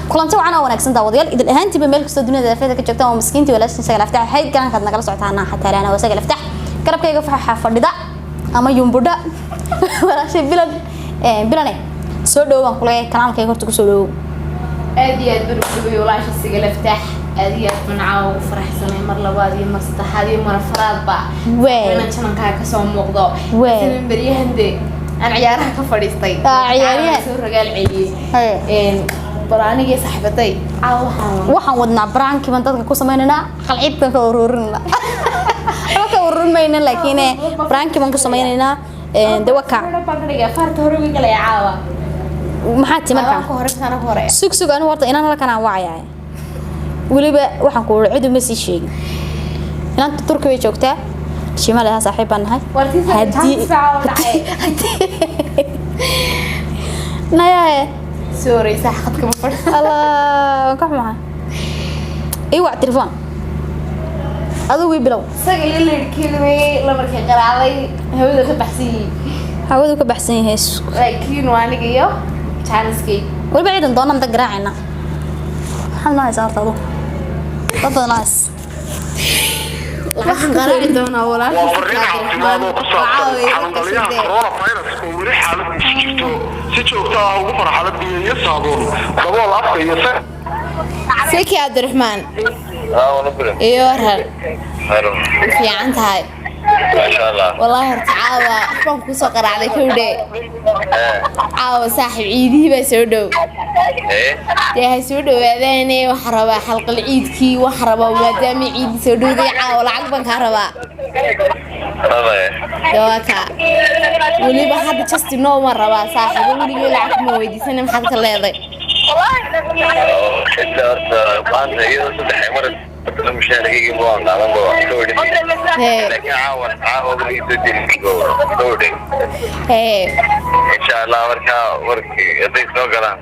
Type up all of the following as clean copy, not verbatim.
Kulanti wacan oo wanaagsan, daawadayaal, idil ahaantiiba meel kastoo dunida daafeeda ka joogtaan. Waa miskiintii walaashin Sagal Aftax xayd garankaad nagala socotaana xataa laana waa Sagal Aftax. Garabkayga waxaa fadhida ama yumbudha walaashay Bilan. Bilane, soo dhowo baan kuleeyahay kanaalkayga, horta kusoo dhowow. Aad iyo aad baan ugu dhaway walaasha Sagal Aftax. Aad iyo aad baan caawa ugu faraxsanay, mar labaad iyo mar saddexaad iyo mar afraadba inaan channelkaa kasoo muuqdo. Sida beryahan de aan ciyaaraha ka fadhiistay. Ah, ciyaaryahan. Soo ragaal celiyey. Bal anigii saxbatay caawa waxaan Waxaan wadnaa prank baan dadka ku sameynaynaa, qalciibkan ka ururinaa. Waxba ka ururin mayna, laakiin prank baan ku sameynaynaa. De waka baan ka dhigay faarta hore uga galaya caawa. Maxaa ti markaa? Ka hore sana hore. Sug, sug, anigu horta inaan halkan aan wacayahay. Weliba waxaan ku uri cid uma sii sheegin. Inanta Turki bay joogtaa, shimal ahaa, saaxiib baan nahay. Haddii Nayahe. Sorry, sax khadka ma fadhi. Allah, waan ka xumahay. Ii wac telefoon adigu, ii bilow. Isaga iyo leerhkeedumay lamarkii qaraaday hawada ka baxsan yihiin. Hawadu ka baxsan yahay. Laakiin waa aniga iyo jaaniskay. Weliba ciidan doonaan dad garaacayna. Maxaad noo haysaa horta adigu? Dad badan noo hays. Waxaan qaraaci doonaa Waa fariin caafimaad oo ku saabsan xanuun-dhaliyaha coronavirus oo weli xaaladiisu jirto. Si joogto ah ugu farxalo biyo iyo saabuun, dabool afka iyo Seki Cabdiraxmaan iyo waran? Fiican tahay? Maasha Allah. Wallaahi horta caawa waxbaan kusoo qaraacday, kowdhe. Caawa saaxiib, ciidihii baa soo dhow. Dee hay soo dhawaadaane, waxaa rabaa xalqal ciidkii, waxaa rabaa maadaama ciidii soo dhowday, caawa lacag baan kaa rabaa. Dee waa kaa weliba hadda just no ma rabaa saaxiibo, weligay lacag kuma weydiisana, maxaad ka leeday? Cidda horta maanta iyadoo saddex mar mushaarigayga waan qaadan ba soo. Laakiin caawa caawa soo diri soo. Insha Allah markaa warkii hadday soo galaan.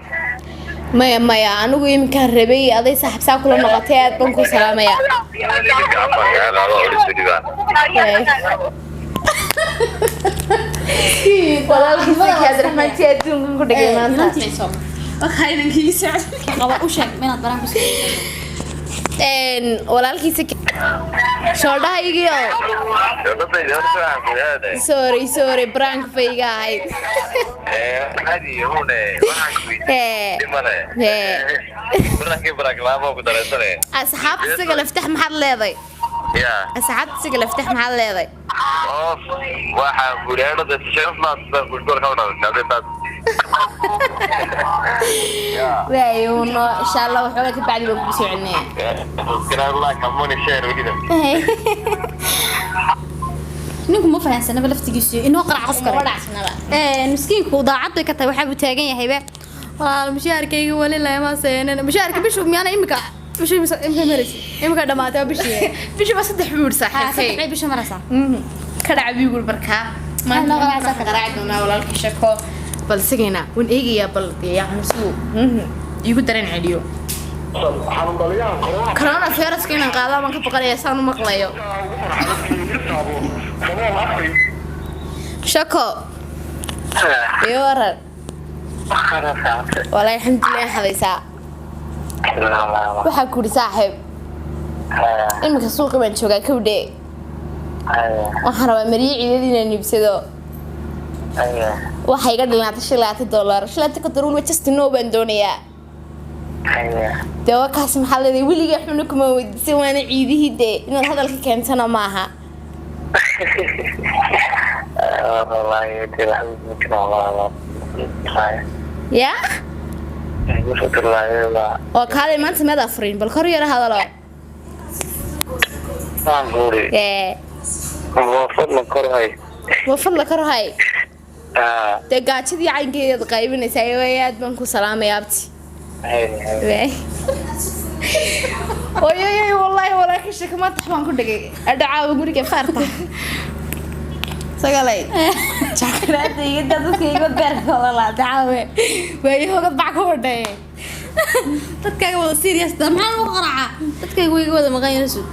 Maya, maya, anigu iminkaan rabay aday saaxiib saa kula noqotay. Aad baan ku salaamaya. Gacan baan kaa qaado oo isu dhibaan. Walaalkiisa Cabdiraxmaan si adduunkan ku dhigay maanta. Qaba, u sheeg inaad prank ku Walaalkiisa shoodhahaygiio. Dadayda horta waxaan ku aaday. Sorry, sorry, prank bay iga ahayd. Caadi une waxaan ku weydiiyey dhimane. Barankii barank laamo ku dareensane. Asxaabta isaga laftax maxaad leeday? Ya. Asxaabta isaga laftax maxaad leeday? Of waxaan ku yidhi sharaf baan ku goor ka dhalatay taas. Waayo no, insha Allah waxoogaa ka bacdi baan kugu soo celinaya. Subscribe, like, comment, share weliba. Ninku ma fahansanaba laftigiisu inoo qarac qof kale. Uma dhacsanaba. Miskiinku daacad bay ka tahay, waxaa buu taagan yahayba: "Walaal, mushaharkayga wali lama seenan." Mushaharka bishu miyaana imika bishu imika maraysa, imika dhamaatay waa bishii. Bishiba saddex buu yidhi. Ha. Saaxiibkay. Saddex bay bisha maraysaa. Ka dhaca buu yidhi markaa maanta. Noo qaraac. Waxaan qaraaci doonaa walaalkii shako, bal isagayna waan eegayaa, bal dee yacni siduu iigu dareen celiyo. Xanuun-dhaliyaha corona Corona viruska inaan qaado baan ka baqanaya saan u maqlayo. Ugu farxalo biyo iyo saabuun, dabool afka iyo Shako iyo waran? Walahi alxamdulilah, xadaysaa. Waxaa ku yidhi saaxiib, iminka suuqi baan joogaa, kowdhe. Waxaan rabaa maryo ciidad inaan iibsado. Waxaa iga dhilnaatay $25, $25 weliba just no baan doonayaa. Dee waa kaas, maxaa leedahay? Weligaa xuna kuma weydiisan, waana ciidihii, dee inaad hadalka keentana maaha. Wallaahi dee waxba ma jiraan. Ya. Oo kaalay, maanta meed afrin, bal kor yara hadalo. Waan guuri. Ee. Waa fadlan korhay. Waa fadla korhay. Dee gaajadii caynkeedaad qaybinaysaa. Waay, aad baan ku salaamaya, abti. Waay. Oy oy oy, wallaahi walaalka shaka maanta wax baan ku dhigay adhacaawa guriga faarta sagalay jaclaada iga dadka iga beerkooda laadacaawe waayo hogad bac ku hodhaye. Dadkaaga wada serious da, maxaa lagu qaraaca? Dadkaaga way iga wada maqan yihiin. Sug,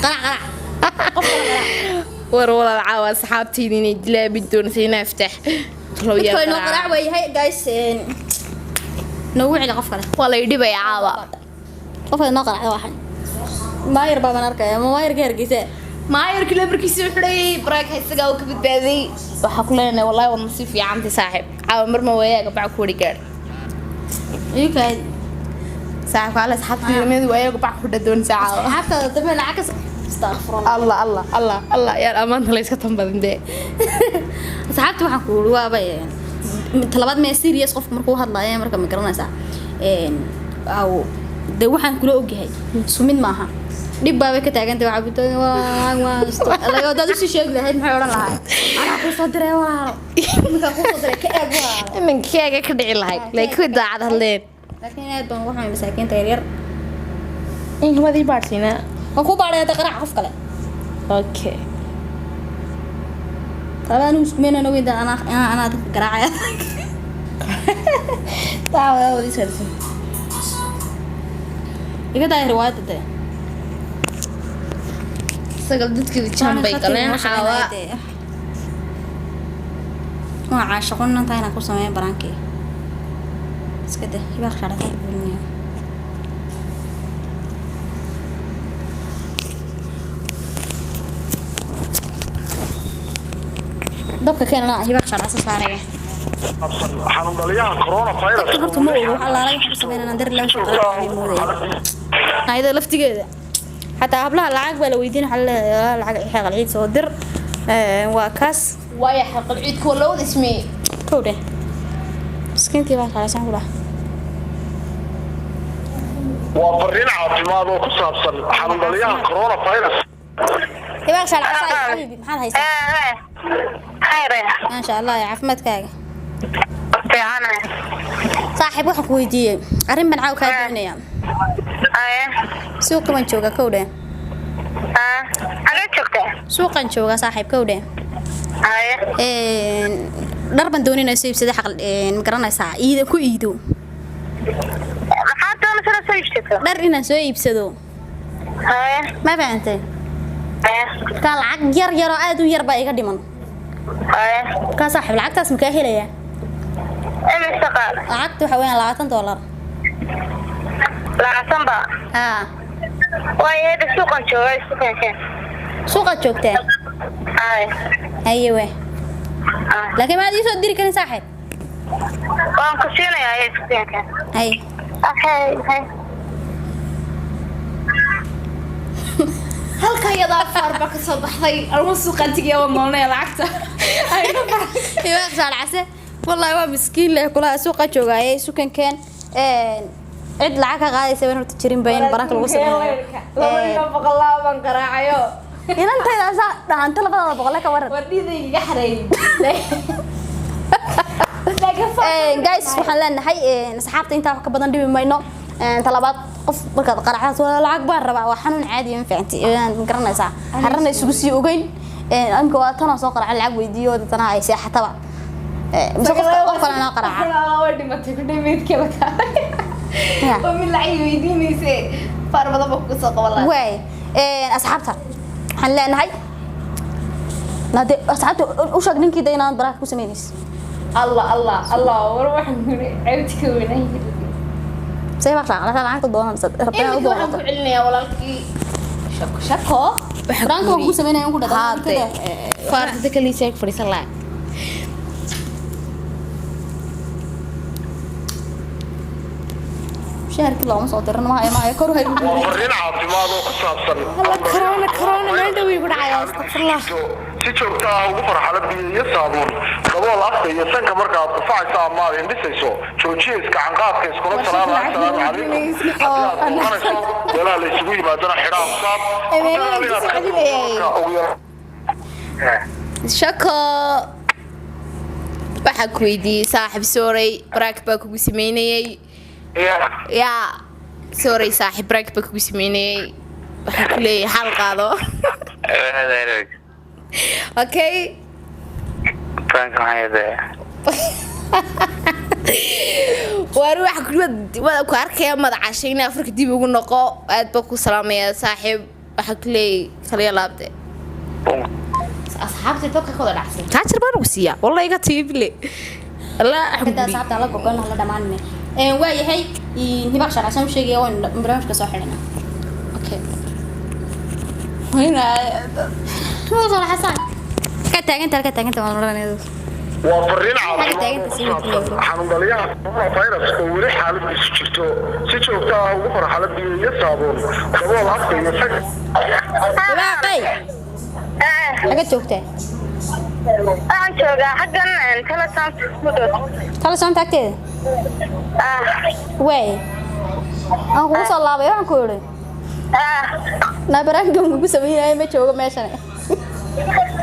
qarac, qarac qof kale, qarac. War walaal, caawa asxaabtayda inay dilaabi doonta inaa iftax. Dadka inoo qaraac waa yahay, guys. Noogu celi qof kale. Waa la idhibaya caawa. Qof kale noo qaracda waxan. Maayar baaban arkaya, ma maayarka Hargeysa? Maayarkii lambarkiisii xidhay baraaka isagaa uu ka badbaaday. Waxaa ku leenahay wallahi waad nasiib fiicantay saaxiib. Caawa marma wayaaga bac ku wari gaadh. Ii kaadi. Saaxiibka alle asxaabta mid wayaaga bac ku dhadoonaysa caawa. Asxaabtaada dambe lacag ka astaghfirullah. Allah Allah Allah Allah, yaan ammaanta la iska tan badan dee. Asxaabta waxaan ku uri waaba talabaad mee serious qofku markuu hadlaayo, marka ma garanaysaa aw dee waxaan kula ogyahay isku mid maaha, dhib baabay ka taagantay. Waxaa buto waa hadaad usii sheegi lahayd, maxay odhan lahayd? Anaa kuu soo diray walaalo, iminkaa kuu soo diray, ka eeg walaalo. Iminka keega ka dhici lahayd laakiin way daacad hadleen. Laakiin aad baan uga xumay masaakiinta yaryar. Inkamadii baadhsiinaa. Waan kuu baadhay hadda, qaraac qof kale. Okay. Talaba anigu isku meenan ogeyn anaa anaa dadka garaacaya. Daawadaa wadi sarsan. Iga daaya riwaayadda dee. Sagal dadkeedu jaan bay galeen caawa. Waa caashaqo inanta inaan ku sameeyo baraankii. Iska dah hibaaq sharaxay burinaya. Dabka keenana hibaaq sharaxsa saaraya. Xanuun dhaliyaha coronavirus. Dadka horta ma oga waxa laalay waxa ku sameynayaan dar laa soo qaaday moodaya. Ayada laftigeeda xataa hablaha lacag baa la weydiin, waxa la leeyahay lacag xaqal ciid soo dir. Waa kaas. Waayo xaqal ciidku waa loo wada ismeeyey. Kowdhe miskiinkii baa kaasan ku dhaha. Waa fariin caafimaad oo ku saabsan xanuun dhaliyaha coronavirus. Hibaaq sharaxsa xabiibi, maxaad haysaa? Maasha Allah, caafimaadkaaga saaxiib. Waxaan ku weydiiyey arrin baan caaw kaa doonaya. Suuqa baan joogaa, kowdhe. Suuqan joogaa saaxiib, kowdhe. Dhar baan doonayna soo iibsaday xaqal, ma garanaysaa, iida ku iido dhar inaan soo iibsado, ma fahantay? Markaa lacag yar yaroo aad u yar baa iga dhiman. Markaa saaxiib, lacagtaas ma kaa helayaa? Lacagta waxa weeyaan $20. Haa. Suuqaad joogtaa? Haye we, laakiin maad ii soo diri karin saaxiib? Haye. Halka iyadaa faar baa ka soo baxday anuma suuqaan tegayaa, waan noolnaya lacagta. Hibaaq shaalcase wallahi waa miskiin leh kulaha suuqa joogaaye sukankeen cid lacag ka qaadaysa baan horta jirin ba in baranka lagu sameeyo. Labadii boqol baan qaraacayo. Inantayda saa dhahanta labadada boqole ka waran. Waa dhiidayga xareeyay. Guys, waxaan leenahay asxaabta intaa wax ka badan dhibi mayno. Talabaad qof markaad qaracdaas waa lacag baan rabaa, waa xanuun caadi ah, ma fahanti? Ma garanaysaa, harana isugu sii ogeyn. Imka waa tanoo soo qaraca lacag weydiiyo, dadana ay seexataba. Mise qofka qof kale noo qaraaca. Waa dhimatay ku dhameydka la kaalay. Ya. Waa mid lacag weydiinayse, faar badan baa kuga soo qaban lahaa. Waay asxaabta waxaan leenahay nade asxaabta u sheeg ninkii da inaan baraaka ku samaynayso. Allah Allah Allah, war waxaan kuri ceebti ka weynay. See baa shaqalasa lacagta doonaysa rabtaa u Iminka waxaan doonato. ku celinayaa walaalkii shako shako. Baraanka waan kugu samaynaya ku dhada. Haade faarta kaliisa ku fadhiisan lahaa. Mushaharkii looma soo dirin, maayo maayo kor hay. Waa fariin caafimaad oo ku saabsan Alla, corona, corona, meel dhow igu dhacaya, astaqfirullah. Si joogto ah ugu farxalo biyo iyo saabuun, dabool afka iyo sanka marka aad qufacayso ama aad hindhisayso, joojiya iskacanqaadka, iskula salaama assalaamu calaykum. Haddii aad booqanayso meelaha la isugu yimaadana xidha afsaab. Meelaha la isugu celinayay. Ugu yaraan Shako waxaa ku weydiiyey saaxiib, sooray baraak baa kugu sameynayay. Yaa sooray saaxiib, baraak baa kugu sameynayay, waxaa ku leeyahay xal qaado. Okay. Prank maxay tahay? Waar waxa wada ku arkaya madacashay in Afrika dib ugu noqo. Aad baa ku salaamaya saaxiib, waxaa ku leeyahay kaliya laabte asxaabta dabka ka wada dhacsan taajir baan ugu siiyaa wallahi iga tiible. Allah. Kada asxaabta la gogon la dhamaanme. Waa yahay Hibaaq Sharcsan sheegaya, waan barnaamijka soo xidhana. Okay. Wayna Xasan ka taaganta, halka taaganta waan oranaya. Waa fariin caafimaad Xagga oo ku sii saabsan wadaya. xanuun-dhaliyaha coronavirus oo weli xaaladiisu jirto. Si joogto ah ugu farxala biyo iyo saabuun, dabool afka iyo sanka. Hibaaqay, xagga joogtaa? Waxaan joogaa xaggan Telesom ku dhow. Tala soonta agteeda. Waay, aan kugu soo laabay, waxaan ku idhi naa baraankan kugu sameynaya ma joogo meeshan.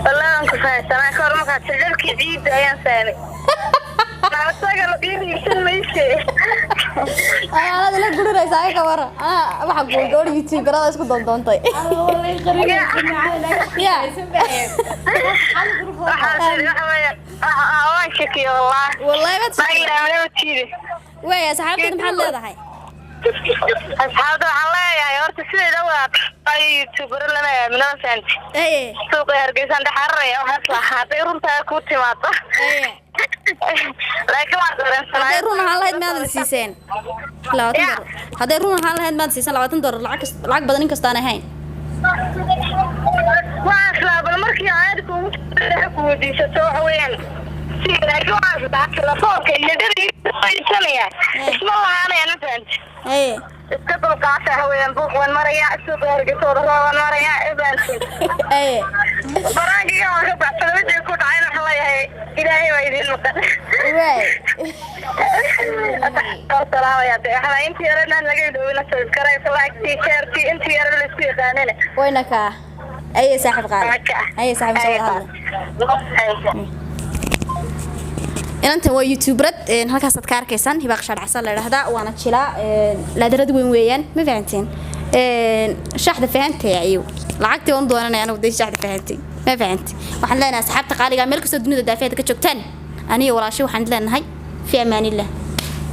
Wallaahi waan ku fahamsanaa. Ka hor markaad dharkii ciidda ayaan fahmay. Asaga la iibsan mayse. Anaad ila gurinaysaa ka wara, anaa waxa kuul gabadh youtuberada isku doondoontay ya. Waxaan waxa weeye waan shakiye wallahi. Wallahi baad Maa ilaahay tiidi. Waay, asxaabteeda maxaad leedahay? Asxaabta waxaan leeyahay, horta sideeda waa ay youtuber lama aamino, fahanti. Suuqa Hargeysan dhaxararaya, waxaas lahaa hadday runtaa kuu timaado. Laakiin waan dareensanaa. Hadday run ahaan lahayd maadan siiseen $20? Hadday run ahaan lahayd maadan siiseen $20? Lacag badan inkastaan ahayn. Waxaan islaa bal markii aad kugu ku weydiisato waxa weeyaan si, laakiin waxaan islaa telefoonka iyo dhariisanaya isma lahaanaya, ma fahanti. Iska dulqaata, waxa weeyaan buuq waan marayaa, suuqa Hargeysa wada waan marayaa, ma fahanti. Baraankiga waan ka baxsaday, wixii ku dhacayna waxaan leeyahay Ilaahay baa idiin maqan. Waay. Salaamaya dee, waxaa intii yaranaan laga iloobina subscribe, like, share, intii yaran la isku yaqaanina. Wayna kaa. Aye saaxiib qaali, aye saaxiib, soo wada hadla. Inantan waa youtuberad, halkaasaad ka arkaysaan, Hibaaq Shaadhacsan la idhahdaa, waana jilaa laadarad weyn weeyaan, ma fahanteen? Shaxda fahantay ayu lacagtii waan doonanaya anigu dee, shaxda fahantay, ma fahantay? Waxaan leenahay asxaabta qaaliga, meel kastoo dunida daafeeda ka joogtaan, aniga walaashay waxaan leenahay fi amaanillah.